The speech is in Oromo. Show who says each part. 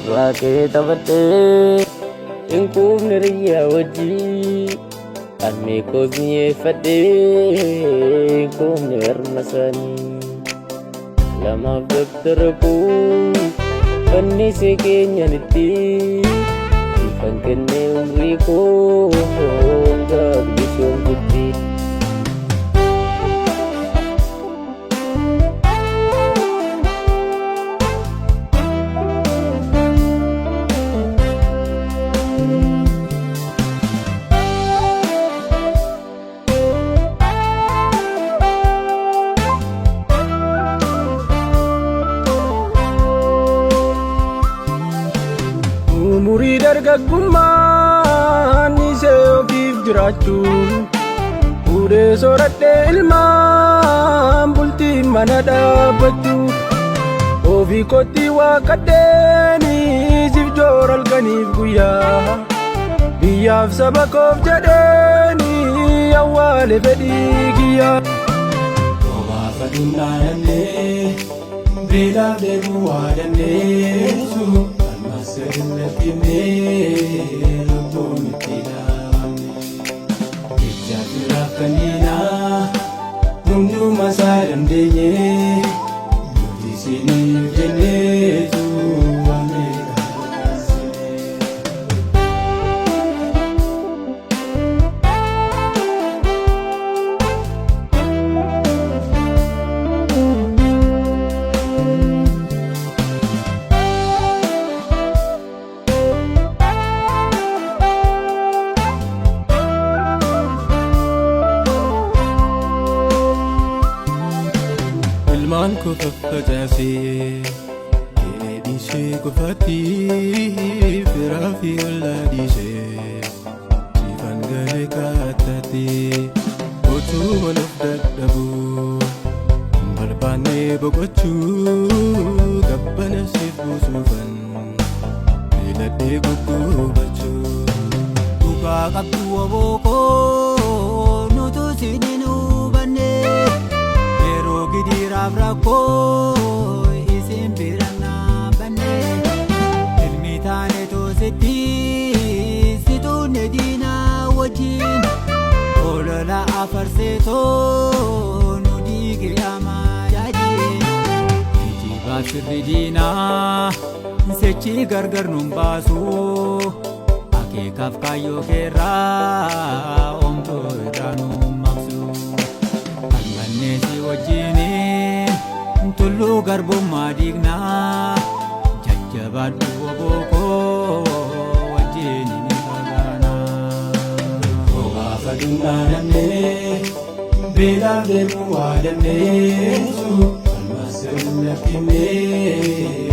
Speaker 1: Du'aa kee taphadhee hin quufne riyyaa wajjii harmee koos mi'eeffadhee hin quufne harma isaanii. Lamaaf dabtara koo fannisee keenyanitti ifan kennee umrii koo hanga bilisoomtutti.
Speaker 2: Umurii dargaggummaa nisee ofiif jiraachuu fuudhee soradhee ilmaan bultii mana dhaabbachuu ofii kootti waaqadheeni siif joora halkaniif guyyaa biyyaaf saba koof jedheeni awwaale fedhii kiyyaa.
Speaker 3: Obaafachuun dhaadannee beelaaf dheebuu waa dandeessu ammas gad hin lakkifnee lubbuun itti dhaabamne. Jecha firaaf kanniinaa hunduma isaa dandeenye nuti isiniif jenneetu waan meeqa dabarsine. Ilmaan koo faffacaasee qe'ee dhiisee qofaatti firaa fi ollaa dhiisee siifan galee kaattaatti utuu ol of dadhabuu hin barbaanne boqochuu gabbana siif buusuufan miiladhee guggubachuu.
Speaker 4: Dhugaa qabdu oboo koo nutu isin hin hubanne yeroo gidiraaf rakkoo isin bira dhaabbanne ilmi taane toositti situunne diinaa wajjin olola afarseetoo nu diige amaajaajin geejjibaaf sirri diinaa sechi gargar nun baasu akeekaaf kaayyoo keerraa omtuu irraa nu maqsu falmannee si wajjiniin tulluu garbummaa diignaa jajjabaadhu oboo koo wajjin ni fagaanaa.
Speaker 3: Obaafachuun dhaadannee beelaaf dheebuu waa dandeessu ammas gad hin lakkifnee